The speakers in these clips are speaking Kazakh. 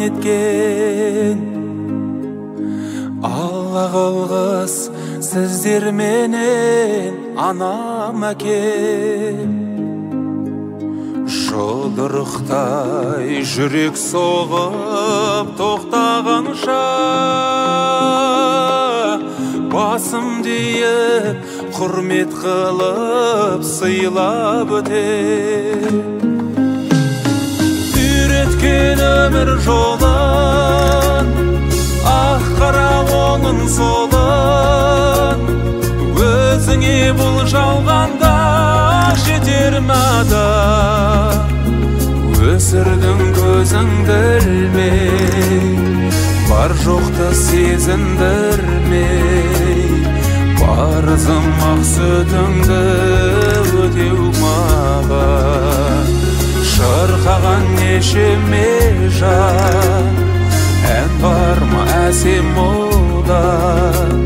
еткен. Алла қылғыз сіздер менен анам әкем. Жұдырықтай жүрек соғып тоқтағанша, басым дейіп құрмет қылып сыйлап өтем. Үйреткен өмір жолын, ақ қара оңын солын, өзіңе бұл жалғанда жетер ме адам? Өсірдің көзіңді ілмей, бар жоқты сезіндірмей, парызым ақ сүтіңді өтеу маған. Шырқаған нешеме жан, ән бар ма әсем одан?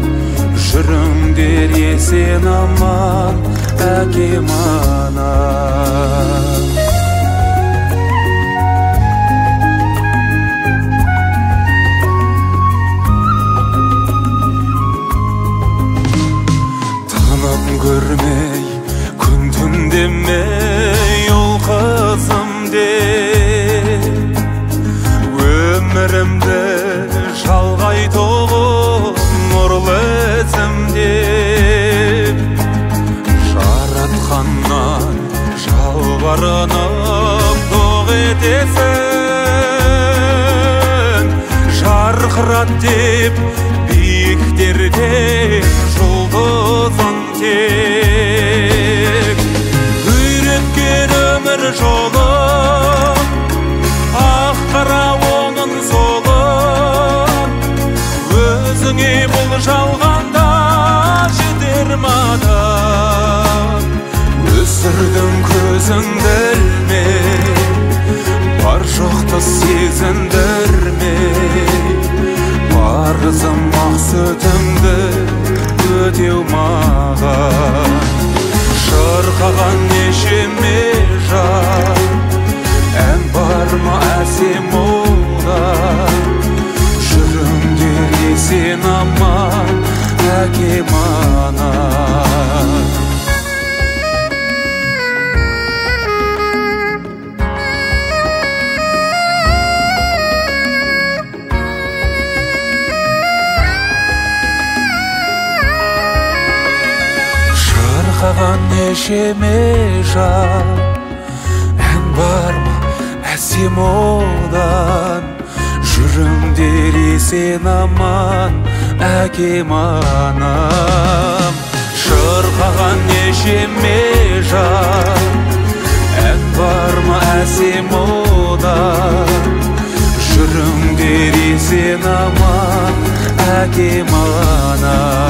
Жүріңдер есен аман, әкем анам. Тынып көрмей, күн түн демей, ұл қызым деп, өмірімді жалғайтұғын нұрлы ізім деп, Жаратқаннан жалбарынып доқ етесің, жарқырат деп биіктерде жұлдызың тек. Үйреткен өмір жолын, ақ қара оңын солын, өзіңе бұл жалғанда жетер ме адам? Өсірдің көзіңді ілмей, бар жоқты сезіндірмей, парызым ақ сүтіңді өтеу маған. Шырқаған нешеме жан, ән бар ма әсем одан? Жүріңдер есен аман, әкем анам. Шырқаған нешеме жан, ән бар ма әсем одан? Жүріңдер есен аман, әкем анам. Шырқаған нешеме жан, ән бар ма әсем одан? Жүріңдер есен аман, әкем анам.